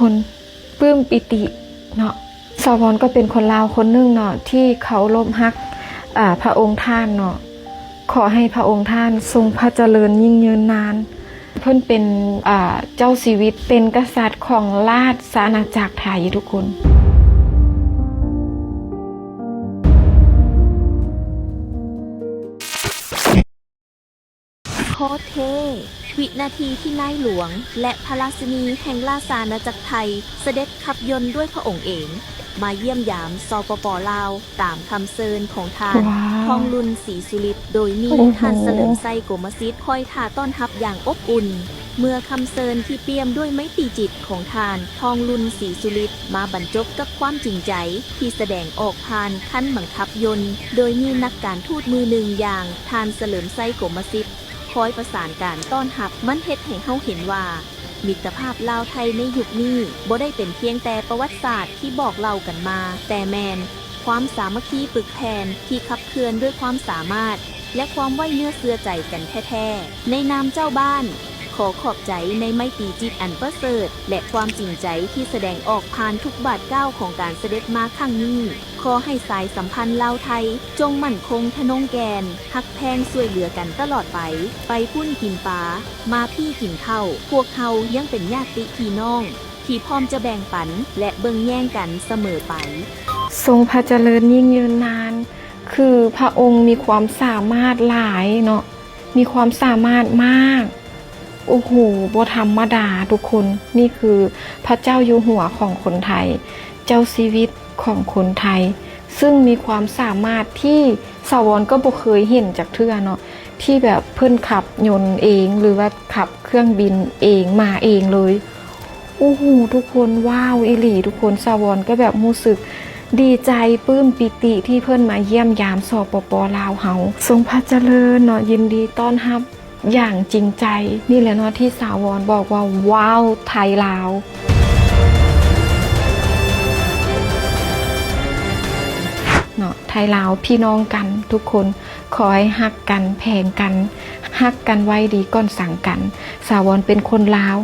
ຄົນ ປຶ້ມປີຕິເນາະ. ສາວອນກໍເປັນຄົນລາວຄົນໜຶ່ງເນາະ ທີ່ເຄົາລົບຮັກ ອາ ພະອົງທ່ານເນາະ. ຂໍໃຫ້ພະອົງທ່ານຊົງພະຈະເລີນຍິ່ງຍືນນານ. ເພິ່ນເປັນ ອາ ເຈົ້າຊີວິດ ເປັນກະສັດຂອງລາຊະອານາຈັກໄທທຸກຄົນ. ໂຄດເທ່! ວິນາທີທີ່ນາຍຫຼວງ ແລະ ພະລາຊິນີແຫ່ງລາຊະອານາຈັກໄທ ສະເດັດຂັບຍົນດ້ວຍພະອົງເອງ ມາຢ້ຽມຢາມ ສປປ ລາວ ຕາມຄຳເຊີນຂອງທ່ານ ວ້າວ ທອງລຸນ ສີສຸລິດ ໂດຍມີ ໂອ້ໂຫ ທ່ານ ສະເຫຼີມໄຊ ໂກມະສິດ ຄອຍຖ້າຕ້ອນຮັບຢ່າງອົບອຸ່ນ. ເມື່ອຄຳເຊີນທີ່ປ່ຽມດ້ວຍໄມຕີຈິດຂອງທ່ານ ທອງລຸນ ສີສຸລິດ ມາບັນຈົບກັບຄວາມຈິງໃຈທີ່ສະແດງອອກຜ່ານຄັນບັງຄັບຍົນ ໂດຍມີນັກການທູດມືໜຶ່ງຢ່າງທ່ານ ສະເຫຼີມໄຊ ໂກມະສິດ ຄອຍປະສານການຕ້ອນຮັບ, ມັນເຮັດໃຫ້ເຮົາເຫັນວ່າ ມິດຕະພາບລາວ-ໄທໃນຍຸກນີ້ ບໍ່ໄດ້ເປັນພຽງແຕ່ປະຫວັດສາດທີ່ບອກເລົ່າກັນມາ, ແຕ່ແມ່ນຄວາມສາມັກຄີປຶກແຜ່ນທີ່ຂັບເຄື່ອນດ້ວຍຄວາມສາມາດ ແລະ ຄວາມໄວ້ເນື້ອເຊື່ອໃຈກັນແທ້ໆ. ໃນນາມເຈົ້າບ້ານ, ຂໍຂອບໃຈໃນໄມຕີຈິດອັນປະເສີດ ແລະ ຄວາມຈິງໃຈທີ່ສະແດງອອກຜ່ານທຸກບາດກ້າວຂອງການສະເດັດມາຄັ້ງນີ້. ຂໍໃຫ້ສາຍສຳພັນລາວ-ໄທ ຈົ່ງໝັ້ນຄົງທະນົງແກ່ນ, ຮັກແພງຊ່ວຍເຫຼືອກັນຕະຫຼອດໄປ, ໄປພຸ້ນກິນປາ, ມາພີ້ກິນເຂົ້າ, ພວກເຮົາຍັງເປັນຍາດຕິພີ່ນ້ອງ ທີ່ພ້ອມຈະແບ່ງປັນ ແລະ ເບິ່ງແຍງກັນສະເໝີໄປ. ຊົງພະຈະເລີນຍິ່ງຍືນນານ. ຄືພະອົງມີຄວາມສາມາດຫຼາຍເນາະ, ມີຄວາມສາມາດມາກ. ໂອ້ໂຫ ບໍ່ທຳມະດາທຸກຄົນ. ນີ້ຄືພະເຈົ້າຢູ່ຫົວຂອງຄົນໄທ, ເຈົ້າຊີວິດຂອງຄົນໄທ, ຊຶ່ງມີຄວາມສາມາດທີ່ສາວອນກໍບໍ່ເຄີຍເຫັນຈັກເທື່ອເນາະ, ທີ່ແບບເພິ່ນຂັບຍົນເອງ ຫຼືວ່າຂັບເຄື່ອງບິນເອງ ມາເອງເລີຍ. ໂອ້ໂຫ ທຸກຄົນ, ວ້າວອີ່ຫຼີທຸກຄົນ. ສາວອນກໍແບບຮູ້ສຶກດີໃຈ, ປຶ້ມປີຕິທີ່ເພິ່ນມາຢ້ຽມຢາມ ສປປ ລາວເຮົາ. ຊົງພະຈະເລີນເນາະ, ຍິນດີຕ້ອນຮັບຢ່າງຈິງໃຈ. ນີ້ແຫຼະເນາະທີ່ສາວອນບອກວ່າ ວ້າວ ໄທລາວເນາະ, ໄທລາວພີ່ນ້ອງກັນທຸກຄົນ. ຂໍໃຫ້ຮັກກັນ, ແພງກັນ, ຮັກກັນໄວ້ດີກ່ອນສັງກັນ. ສາວອນເປັນຄົນລາວ,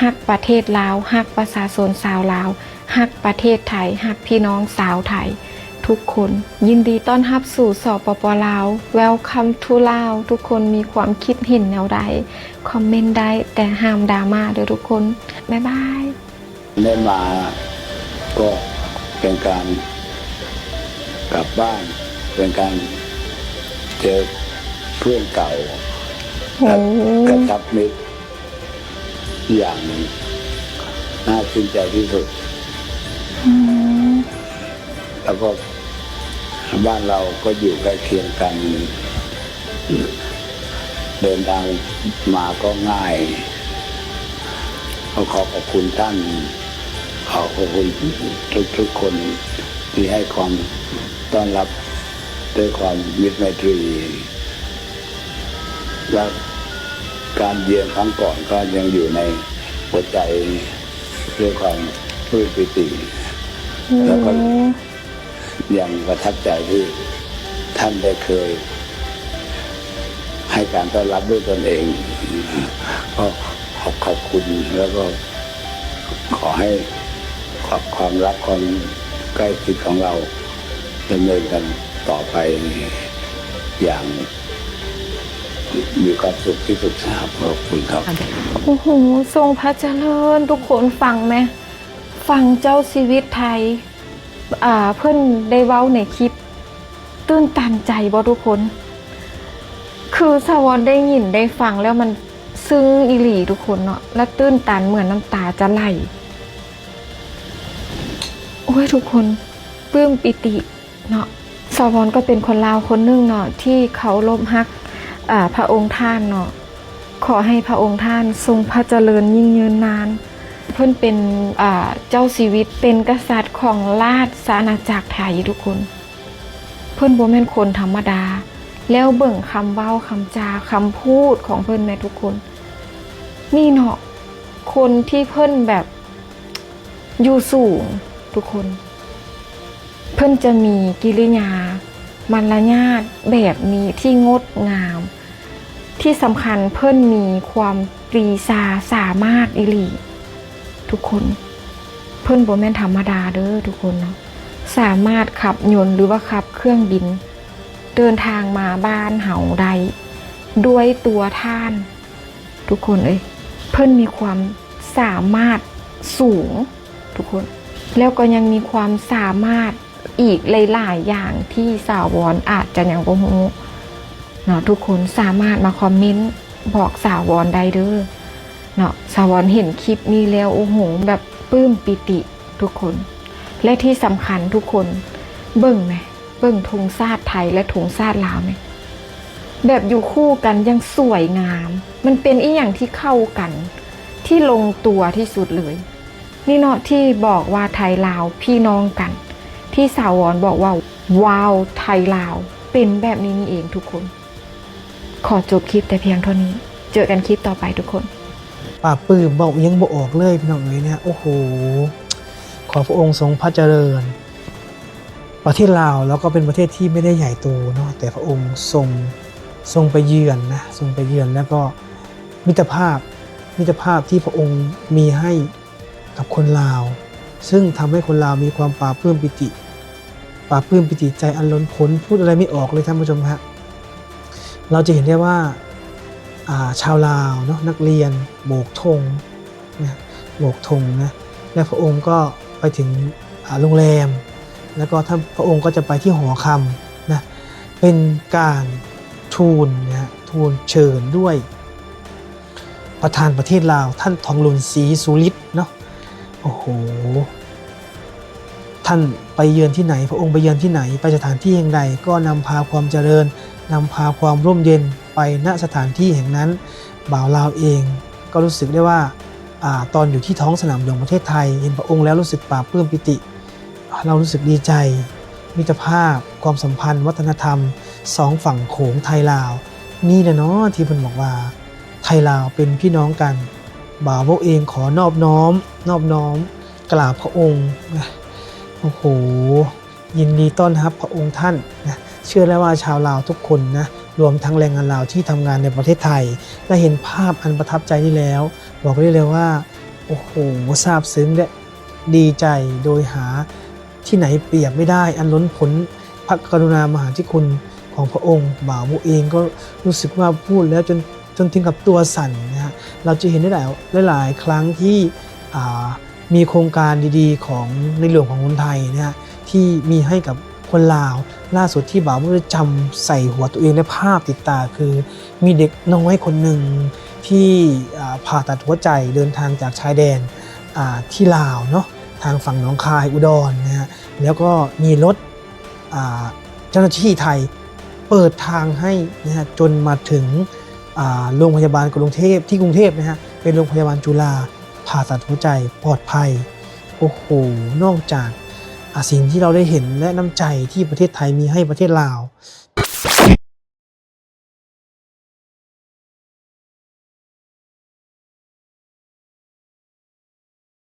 ຮັກປະເທດລາວ, ຮັກປະຊາຊົນຊາວລາວ, ຮັກປະເທດໄທ, ຮັກພີ່ນ້ອງຊາວໄທທຸກຄົນ. ຍິນດີຕ້ອນຮັບສູ່ ສປປ ລາວ. Welcome to Lao. ທຸກຄົນມີຄວາມຄິດເຫັນແນວໃດ ຄອມເມັນໄດ້, ແຕ່ຫ້າມດຣາມາເດີ້ທຸກຄົນ. ບາຍບາຍ. ໄດ້ມາກໍເປັນການກັບບ້ານ, ເປັນການເຈີເພື່ອນເກົ່າ, ໂອ້ ກະ ກະຊັບມິດຢ່າງໜຶ່ງ ໜ້າຊື່ນໃຈທີ່ສຸດ. ອືມ ແລ້ວກໍບ້ານເຮົາກໍຢູ່ໃກ້ຄຽງກັນ. ເດີນທາງມາກໍງ່າຍ. ຂໍຂອບພະຄຸນທ່ານ, ຂໍຂອບຄຸນທຸກໆຄົນທີ່ໃຫ້ຄວາມຕ້ອນຮັບດ້ວຍຄວາມມິດໄມຕີ, ແລະ ການຢ້ຽມຄັ້ງກ່ອນກໍຍັງຢູ່ໃນຫົວໃຈດ້ວຍຄວາມປຶ້ມປີຕິ. ໂອ້ ແລ້ວກໍ ຍັງປະທັບໃຈທີ່ທ່ານໄດ້ເຄີຍໃຫ້ການຕ້ອນຮັບດ້ວຍຕົນເອງ. ກໍຂອບ ຂອບຄຸນ ແລ້ວກໍຂໍໃຫ້ຄວາມ ຄວາມຮັກ ຄວາມໃກ້ຊິດຂອງເຮົາດຳເນີນກັນຕໍ່ໄປຢ່າງມີຄວາມສຸກທີ່ສຸດ. ຂອບຄຸນຄັບ. ໂອ້ໂຫ ຊົງພະຈະເລີນ ທຸກຄົນຟັງແມະ, ຟັງເຈົ້າຊີວິດໄທ ອ່າ ເພິ່ນໄດ້ເວົ້າໃນຄລິບ ຕື່ນຕັນໃຈບໍ່ທຸກຄົນ? ຄືສາວອນໄດ້ຍິນໄດ້ຟັງແລ້ວມັນຊຶ້ງອີ່ຫຼີທຸກຄົນເນາະ, ແລະ ຕື່ນຕັນເໝືອນນ້ຳຕາຈະໄຫຼ. ໂອ້ຍ ທຸກຄົນ ປຶ້ມປີຕິເນາະ. ສາວອນກໍເປັນຄົນລາວຄົນໜຶ່ງເນາະ ທີ່ເຄົາລົບຮັກ ອ່າ ພະອົງທ່ານເນາະ. ຂໍໃຫ້ພະອົງທ່ານຊົງພະຈະເລີນຍິ່ງຍືນນານ. ເພິ່ນເປັນ ອ່າ ເຈົ້າຊີວິດ ເປັນກະສັດຂອງລາຊະອານາຈັກໄທທຸກຄົນ. ເພິ່ນບໍ່ແມ່ນຄົນທຳມະດາ. ແລ້ວເບິ່ງຄຳເວົ້າຄຳຈາ ຄຳພູດຂອງເພິ່ນແມະທຸກຄົນ. ນີ້ເນາະ ຄົນທີ່ເພິ່ນແບບຢູ່ສູງທຸກຄົນ. ເພິ່ນຈະມີກິລິຍາມາລະຍາດແບບນີ້ທີ່ງົດງາມ. ທີ່ສຳຄັນເພິ່ນມີຄວາມປຣີຊາສາມາດອີ່ຫຼີທຸກຄົນ. ເພິ່ນບໍ່ແມ່ນທຳມະດາເດີທຸກຄົນເນາະ ສາມາດຂັບຍົນ ຫຼືວ່າຂັບເຄື່ອງບິນ ເດີນທາງມາບ້ານເຮົາໄດ້ດ້ວຍຕົວທ່ານ ທຸກຄົນເອີຍ ເພິ່ນມີຄວາມສາມາດສູງ ທຸກຄົນ ແລ້ວກໍຍັງມີຄວາມສາມາດອີກຫຼາຍໆຢ່າງທີ່ສາວອນອາດຈະຍັງບໍ່ຮູ້ເນາະ ທຸກຄົນສາມາດມາຄອມເມັນບອກສາວອນໄດ້ເດີເນາະ ສາວອນເຫັນຄລິບນີ້ແລ້ວ ໂອ້ໂຫ ແບບປຶ້ມປີຕິທຸກຄົນ ແລະທີ່ສຳຄັນທຸກຄົນ ເບິ່ງແມ ເບິ່ງທຸງຊາດໄທ ແລະທຸງຊາດລາວແມ ແບບຢູ່ຄູ່ກັນຢ່າງສວຍງາມ ມັນເປັນອີ່ຫຍັງທີ່ເຂົ້າກັນ ທີ່ລົງຕົວທີ່ສຸດເລີຍ ນີ້ເນາະ ທີ່ບອກວ່າໄທລາວພີ່ນ້ອງກັນ ທີ່ສາວອນບອກວ່າ ວ້າວ ໄທລາວ ເປັນແບບນີ້ນີ້ເອງທຸກຄົນ. ຂໍຈົບຄລິບແຕ່ພຽງເທົ່ານີ້ ເຈີກັນຄລິບຕໍ່ໄປທຸກຄົນ. ປາບປຶ້ມ ເວົ້າອີ່ຫຍັງບໍ່ອອກເລີຍພີ່ນ້ອງເອີຍເນຍ ໂອ້ໂຫ ຂໍພະອົງຊົງພະຈະເລີນ. ປະເທດລາວ ລາວກໍເປັນປະເທດທີ່ບໍ່ໄດ້ໃຫຍ່ໂຕເນາະ ແຕ່ພະອົງຊົງ ຊົງໄປເຢືອນນະ ຊົງໄປເຢືອນ ແລ້ວກໍມິດຕະພາບ ມິດຕະພາບທີ່ພະອົງມີໃຫ້ ກັບຄົນລາວ ຊຶ່ງທຳໃຫ້ຄົນລາວມີຄວາມປາບປຶ້ມປີຕິ ປາບປຶ້ມປີຕິໃຈອັນລົ້ນພົ້ນ ພູດອະໄລໄມ່ອອກເລີຍທ່ານຜູ້ຊົມຮະ. ເຮົາຈະເຫັນໄດ້ວ່າ ອ່າ ຊາວລາວເນາະ ນັກຮຽນໂບກຖົງນະ ໂບກຖົງນະ ແລະພະອົງກໍໄປເຖິງ ອ່າ ໂຮງແຮມ ແລ້ວກໍທ່ານ ພະອົງກໍຈະໄປທີ່ຫໍຄຳນະ ເປັນການທູນນະ ທູນເຊີນດ້ວຍ ປະທານປະເທດລາວ ທ່ານທອງລຸນ ສີສຸລິດ ເນາະ ໂອ້ໂຫ ທ່ານໄປເຢືອນທີ່ໃດ ພະອົງໄປເຢືອນທີ່ໃດ ໄປສະຖານທີ່ແຫ່ງໃດ ກໍນຳພາຄວາມຈະເລີນ ນຳພາຄວາມຮົ່ມເຢັນໄປ ນະ ສະຖານທີ່ແຫ່ງນັ້ນ. ບ່າວລາວເອງກໍຮູ້ສຶກໄດ້ວ່າ ອາ ຕອນຢູ່ທີ່ທ້ອງສະໜາມຫຼວງປະເທດໄທ ເຫັນພະອົງແລ້ວຮູ້ສຶກປາບປຶ້ມປີຕິ ລາວຮູ້ສຶກດີໃຈ ມິດຕະພາບ ຄວາມສຳພັນ ວັດທະນະທຳ ສອງຝັ່ງໂຂງໄທລາວ ນີ້ແຫຼະເນາະ ທີ່ເພິ່ນບອກວ່າ ໄທລາວເປັນພີ່ນ້ອງກັນ. ບ່າວເວົ້າເອງຂໍນອບນ້ອມ ນອບນ້ອມກາບພະອົງນະ ໂອ້ໂຫ ຍິນດີຕ້ອນຮັບພະອົງທ່ານນະ. ເຊື່ອແລ້ວວ່າຊາວລາວທຸກຄົນນະ ລວມທັງແຮງງານລາວທີ່ທຳງານໃນປະເທດໄທ ໄດ້ເຫັນພາບອັນປະທັບໃຈນີ້ແລ້ວ ບອກໄດ້ເລີຍວ່າ ໂອ້ໂຫ ຊາບຊຶ້ງ ແລະ ດີໃຈໂດຍຫາທີ່ໄຫນປຽບໄມ່ໄດ້ ອັນລົ້ນພົ້ນພະກະລຸນາມະຫາທິຄຸນຂອງພະອົງ. ບ່າວເອງກໍຮູ້ສຶກວ່າພູດແລ້ວຈົນ ຈົນເຖິງກັບຕົວສັ່ນນະຮະ. ເຮົາຈະເຫັນໄດ້ຫຼາຍ ຫຼາຍໆຄັ້ງທີ່ ອ່າ ມີໂຄງການດີໆຂອງໃນຫຼວງຂອງຄົນໄທນະຮະ ທີ່ມີໃຫ້ກັບຄົນລາວ. ລ່າສຸດທີ່ບ່າວໄດ້ຈຳໃສ່ຫົວຕົວເອງ ແລະ ພາບຕິດຕາຄື ມີເດັກນ້ອຍຄົນໜຶ່ງທີ່ ອ່າ ຜ່າຕັດຫົວໃຈ ເດີນທາງຈາກຊາຍແດນ ອ່າ ທີ່ລາວເນາະ ທາງຝັ່ງໜອງຄາຍ ອຸດອນນະຮະ ແລ້ວກໍມີລົດ ອ່າ ເຈົ້າໜ້າທີ່ໄທເປີດທາງໃຫ້ນະຮະ ຈົນມາເຖິງ ອ່າ ໂຮງພະຍາບານກະລຸງເທບ ທີ່ກຸງເທບນະຮະ ເປັນໂຮງພະຍາບານຈຸລາ ຜ່າຕັດຫົວໃຈປອດໄພ. ໂອ້ໂຫ ນອກຈາກ ອາ ສິ່ງທີ່ເຮົາໄດ້ເຫັນ ແລະ ນ້ຳໃຈທີ່ປະເທດໄທມີໃຫ້ປະເທດລາວ